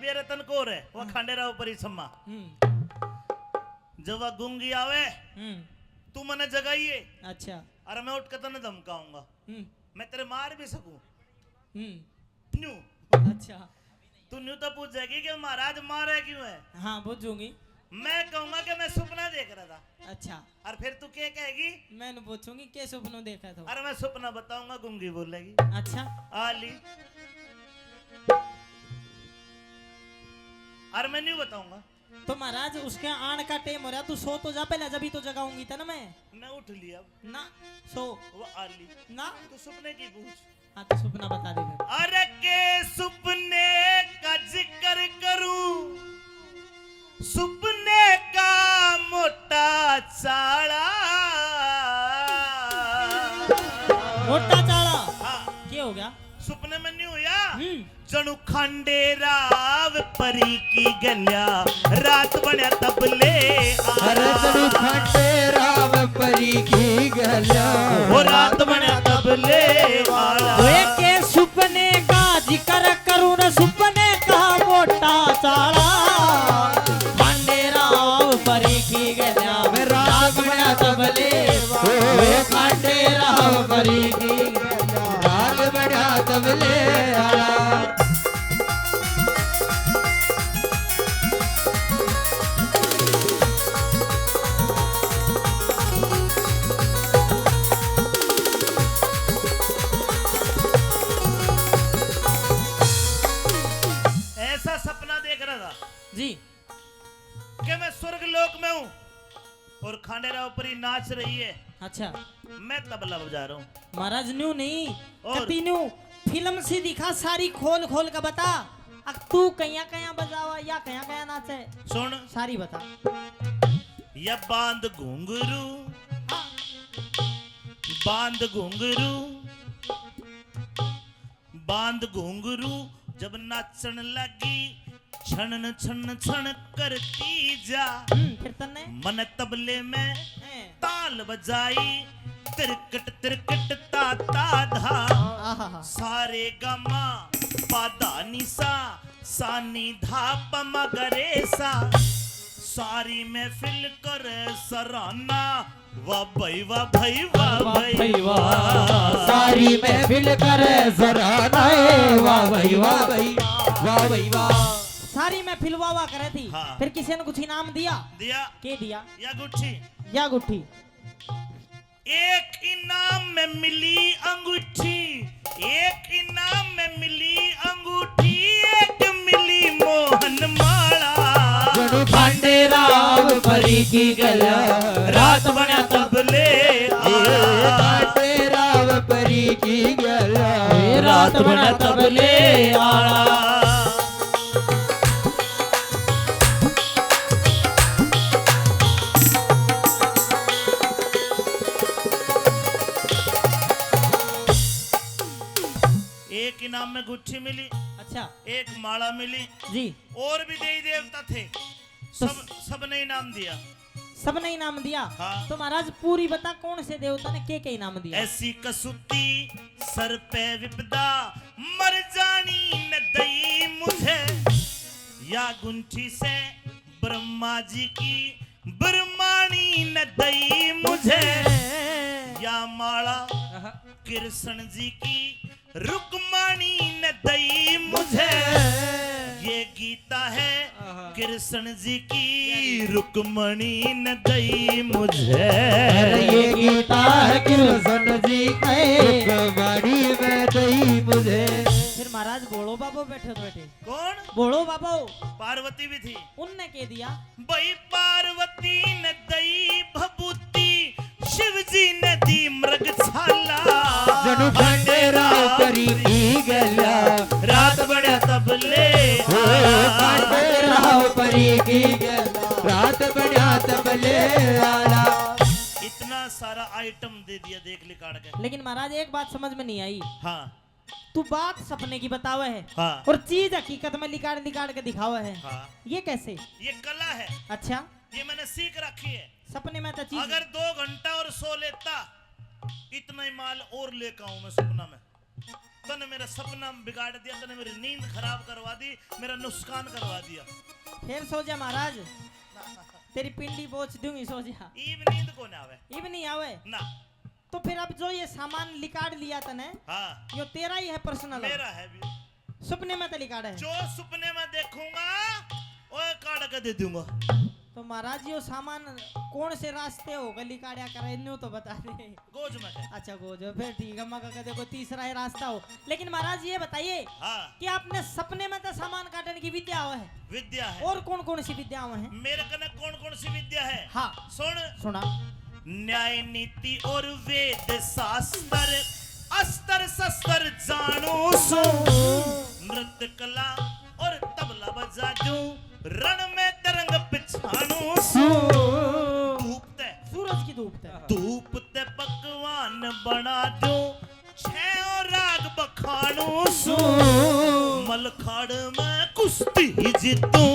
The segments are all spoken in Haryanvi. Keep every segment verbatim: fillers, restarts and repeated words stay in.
तेरे तन को रे, वो खांडे राव परी सम्मा। हम्म। जब वह गूंगी आवे, हम्म। तू मने जगाइए। अच्छा। अरे मैं उठ के तने धमकाऊंगा। हम्म। मैं तेरे मार भी सकूं। हम्म। न्यू। अच्छा। तू न्यू तो पूछेगी कि महाराज मारे क्यों है? हाँ, पूछूंगी। मैं कहूंगा कि मैं सुपना देख रहा था। अच्छा। और फिर तू क्या कहेगी? मैं पूछूंगी, के सुपनो देखा था? अरे मैं सुपना बताऊंगा, गूंगी बोलेगी। अच्छा। आली। और मैं न्यू बताऊंगा। तो महाराज, उसके आण का टेम हो रहा, तू सो तो जा पहले, जब ही तो जगाऊंगी था ना मैं। मैं उठ लिया अब। ना, सो। वो आली। ना। तू सुपने की पूछ। हाँ, तो सुपना बता दे फिर। अरे के सुपने का जिक्र करूं, सुपने का मोटा चाला। मोटा चाला? हाँ। के हो गया? सुपने में नहीं होया? हम्म। जणु खांडे राव परी की गल्या, रात बण्या तबले आ। अरे जणु खांडे राव परी की गल्या, ओ रात बण्या तबले आला। ओए के सुपने का जिक्र करूं न, सुपने का मोटा चाला। खांडे राव परी की गल्या, रात बण्या तबले, ओ खांडे राव परी की गल्या, रात बण्या तबले आला। ऐसा सपना देख रहा था जी। कि मैं स्वर्ग लोक में हूँ और खांडेराव परी नाच रही है। अच्छा। मैं तबला बजा रहा हूँ। महाराज, न्यू नहीं, और? कती न्यू फिल्म सी दिखा, सारी खोल खोल के बता। अक तू कया कया बजावा या कया कया नाचे? सुन। सारी बता। या बांध घुंघरू, हाँ। बांध घुंघरू, बांध घुंघरू जब नाचण लागी, छन छन छन करती जा। हम्म, फिर तन्ने? मन तबले में हैं। ताल बजाई, तिरकट तिरकट ता ता धा। आहा हा। सारे गामा पादा निसा, सानी धा प म ग रे सा। सारी महफिल करे सराहना, वाह भाई वाह भाई वाह वाह भाई भाई वाह। वाह। सारी महफिल करे सराहना, वाह भाई वाह भाई, वाह भाई वाह। सारी महफिल वाह वाह करे थी। हाँ। फिर किसी ने कुछ इनाम दिया? दिया। के दिया? या गुट्ठी। या गुट्ठी। एक इनाम में मिली अंगूठी, एक इनाम में मिली अंगूठी, एक मिली मोहन माला। जणु खांडेराव परी की गल्या, रात बण्या तबले आला। खांडेराव परी की गल्या, रात बण्या तबले आला। एक इनाम में गुट्ठी मिली, अच्छा। एक माला मिली, जी। और भी देवी देवता थे, तो सब, सबने इनाम दिया। सबने इनाम दिया? हाँ। तो महाराज, पूरी बता, कौन से देवता ने के के इनाम दिया? ऐसी कसूती सर पे विपदा, मर जानी न दई मुझे, या गुंठी से ब्रह्मा जी की ब्रह्माणी न दई मुझे, या माला आहा। कृष्ण जी की रुक्माणी न दई मुझे। ये गीता है आहा। कृष्ण जी की, रुक्मणी न दई मुझे। अरे ये गीता है कृष्ण जी की, रुक्मणी न दई मुझे। फिर महाराज भोलो बाबो बैठे तो बैठे। कौन? भोलो बाबो। पार्वती भी थी। उनने के दिया? भाई पार्वती ने दई भभूति, शिव जी ने दी मृग छाला। जणु खांडेराव परी की गल्या। रात बण्या तबले हो, आला। खांडेराव परी की गल्या। रात बण्या तबले आला। इतना सारा आइटम दे दिया, देख लिकाड़ के। लेकिन महाराज, एक बात समझ में नहीं आई। हाँ। तू बात सपने की बतावे है हाँ। और चीज हकीकत में लिकाड़ लिकाड़ के दिखावे है। हाँ। ये कैसे? ये कला है। अच्छा। ये मैंने सीख रखी है। सपने में तो चीज अगर दो घंटा और सो लेता, इतना ही माल और लेकर आऊं मैं सपना में। तने मेरा सपना बिगाड़ दिया, तने मेरी नींद खराब करवा दी, मेरा नुकसान करवा दिया। फिर सो जा महाराज, तेरी पिंडी बोच दूंगी, सो जा। ईब नींद को ना आवे। ईब नहीं आवे? ना। तो फिर अब जो ये सामान लिकाड़ लिया तने, हाँ। यो तेरा ही है पर्सनल? मेरा है भी। सुपने में तो लिकाड़ा है? जो सुपने में देखूंगा, ओए काट के दे दूंगा। तो महाराज, यो सामान कौन से रास्ते होगा लिकाड़ा करे, न्यू तो बता दे। गोज में है। अच्छा, गोज, फिर ठीक है, मगर कदे कोई तीसरा ही रास्ता हो। लेकिन महाराज, ये बताइए हाँ। कि आपने सपने में तो सामान काटने की विद्या हो है, विद्या है। और कौन कौन सी विद्याओं हैं? मेरे कने कौन कौन सी विद्या है? हाँ। सुन। सुना। न्याय नीति और वेद शास्त्र, अस्त्र शस्त्र जानू सू, नृत्य कला और तबला बजा दूं, रण में तरंग पिछाणू सू। धूप ते, सूरज की धूप ते। धूप ते पकवान बना दूं, छह राग बखाणू सू। मलखाड़ में कुश्ती जीतूं,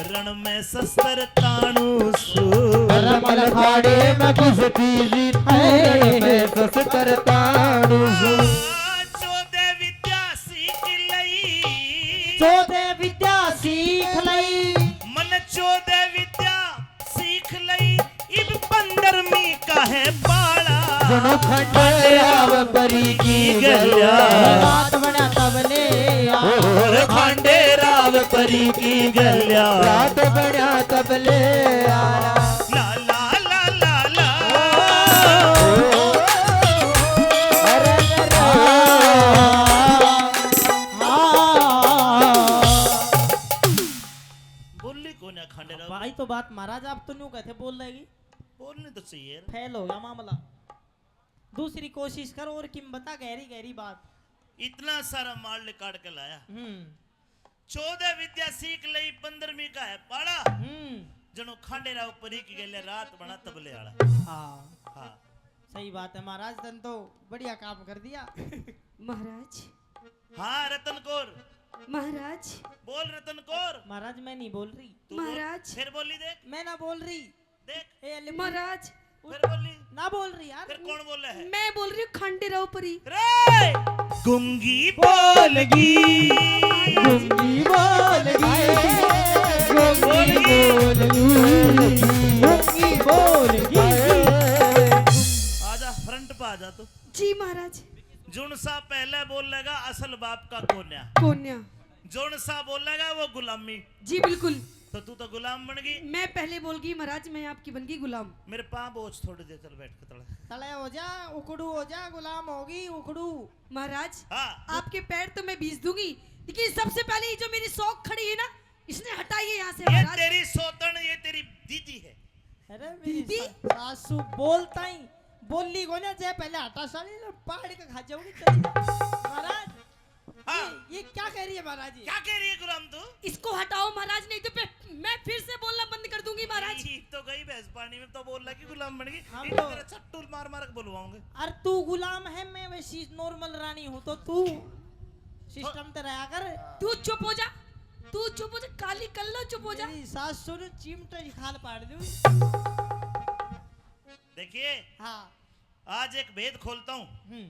रण में शस्त्र ताणू सू। मलखाड़े में कुश्ती जीतूं, रण में शस्त्र ताणू सू। चौदह विद्या सीख लई। चौदह विद्या सीख लई। मन चौदह विद्या सीख लई, इब पंद्रहवीं का है पाला। सुनो खंडेराव परी की गल्या। रात बना तबले आला। और खंडेराव परी की गल्या। रात बना तबले आला। ला ला ला ला ला। अरे, अरे, हाँ। बोली कोन्या खंडेराव। भाई, तो बात महाराज, आप तो न्यू कहते बोल लेगी। बोलनी तो चाहिए यार। फेल हो गया मामला। दूसरी कोशिश कर और किम बता गहरी गहरी बात। इतना सारा माल निकाल के लाया। हम्म। चौदह विद्या सीख लई, पंद्रहवीं का है पाला। हम्म। जनो खंडेराव परी की गल्या, रात बना तबले आला। हाँ, हाँ। सही बात है महाराज, तन तो बढ़िया काम कर दिया। महाराज, हाँ रतन कौर। महाराज। बोल रतन कौर। महाराज, मैं नहीं बोल रही। तू बोल। महाराज। फिर बोली देख। मैं ना बोल रही। देख। ए, अली, महाराज। फिर बोली। ना बोल रही यार। फिर कौन बोला है? मैं बोल रही हूँ खंडेराव परी। रे गुंगी बोलगी। गुंगी बोलगी, गुंगी बोलगी, गुंगी बोलगी। आजा, फ्रंट पे आजा तू। जी महाराज। जुनसा पहले बोलेगा असल बाप का कोन्या। कोन्या। जुनसा बोलेगा वो गुलामी। जी बिल्कुल। तो तू तो गुलाम बन गई। मैं पहले बोल गई महाराज, मैं आपकी बन गई गुलाम। मेरे पाँव बोझ थोड़ी देर, चल बैठ के तले। तले हो जा, उखड़ू हो जा, गुलाम होगी उखड़ू। महाराज, हाँ। आपके पैर तो मैं भीज दूंगी, लेकिन सबसे पहले ये जो मेरी सौक खड़ी है ना, इसने हटाइए यहाँ से ये महाराज। तेरी सौतन, ये तेरी दीदी है। अरे मेरी दीदी। सा-, सासू बोलता ही बोली को ना, जे पहले हटा साली, पहाड़ का खा जाओगी, चली जा। महाराज, हाँ। ये, ये क्या कह रही है महाराज जी? क्या कह रही है गुलाम तू? इसको हटाओ महाराज, नहीं तो पे-, मैं फिर से बोलना बंद कर दूंगी महाराज। ये तो गई भैंस पानी में, तो बोल लगी गुलाम बन गई। हम इनको तो तेरा छट्टू मार मार के बुलवाऊंगे। अरे तू गुलाम है, मैं वैसी नॉर्मल रानी हूँ, तो तू सिस्टम ते रहा कर। तू चुप हो जा, तू चुप हो जा, काली कल्लो चुप हो जा। तेरी सासू ने चिमटे की खाल पाड़ दूँ। देखिए, हाँ। आज एक भेद खोलता हूँ। हम्म।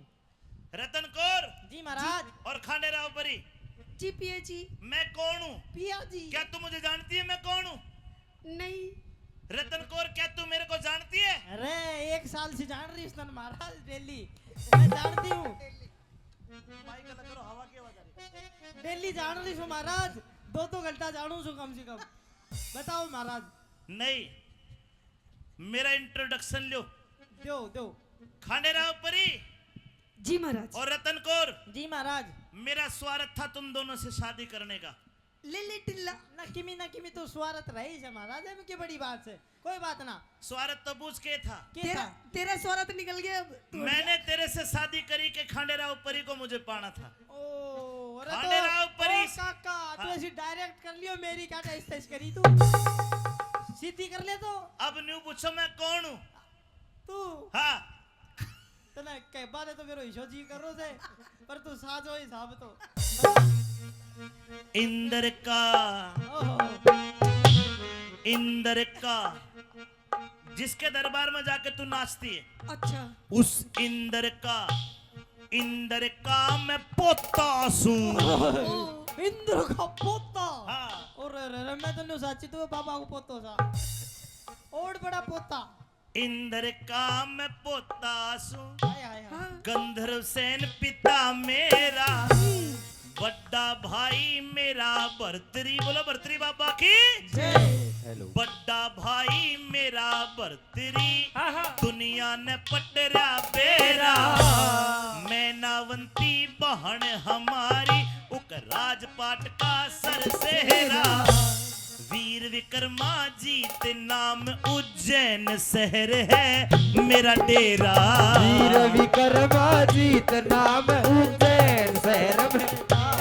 रतन कौर जी महाराज। और खांडेराव परी, जी पिया जी। मैं कौन हूँ? पिया जी। क्या तुम मुझे जानती है, मैं कौन हूँ? नहीं। रतन कौर, क्या तू मेरे को जानती है? अरे, एक साल से जान रही हूँ तन महाराज, डेली मैं जानती हूँ। माइक अलग करो, हवा की आवाज आ रही है। डेली जान रही हूँ महाराज, दो दो घंटा जानू सू कम से कम। बताओ महाराज। नहीं, मेरा इंट्रोडक्शन लो। दो दो। खांडेराव परी जी महाराज। और रतन कौर, जी महाराज। मेरा स्वार्थ था तुम दोनों से शादी करने का। ले ले टिल्ला। ना किमी ना किमी तो स्वार्थ रही है महाराज, एम की बड़ी बात है, कोई बात ना। स्वार्थ तो बूझ के था। के तेरा था? तेरा स्वार्थ निकल गया अब। तू मैंने तेरे से शादी करी के खांडेराव परी को मुझे पाना था। ओ, अरे खांडेराव तो, परी। ओ काका, तू हाँ। ऐसी डायरेक्ट कर लियो, मेरी क्या टेस्ट टेस्ट करी तू। सीधी कर ले तो। अब न्यू पूछो मैं कौन हूँ? तू। हाँ। तने कह बात है तो मेरो हिस्सो जी कर रो से, पर तू साजो हिसाब तो। इंद्र का, ओहो। इंद्र का, जिसके दरबार में जाके तू नाचती है, अच्छा। उस इंद्र का इंद्र का मैं पोता सूं। इंद्र का पोता। हाँ। और रे, रे, मैं तो न्यू साची तो बाबा को पोतो सा। और बड़ा पोता। इंद्र का मैं पोता सूं। हाय, हाय, हाय। गंधर्व सेन पिता मेरा, बड़ा भाई मेरा भर्तरी। बोलो भर्तरी बाबा की। जय। बड़ा भाई मेरा भर्तरी, दुनिया ने पटरा बेरा। मैनावंती बहन हमारी, उक राजपाट का सर सेहरा। वीर विक्रमा जीत नाम उज्जैन शहर है मेरा डेरा। वीर विक्रमा जीत नाम उज्जैन शहर में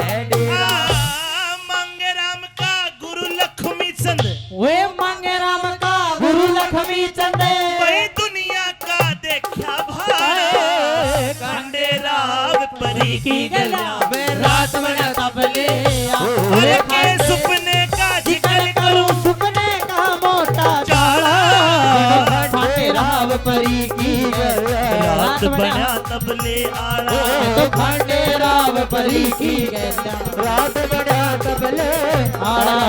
है डेरा। आ, मांगेराम का गुरु लक्ष्मी चंद, वे मांगेराम का गुरु लक्ष्मी चंद। भाई दुनिया का देखा भाड़ा। खंडे राव परी की गला, मैं रात बना तबले आ। अरे के सुपने का जिक्र करूं, सुपने का मोटा चाला। खंडे राव परी की गला। रात बना तबले आला। तो खंडे राव परी की गला। रात बना तबले आला।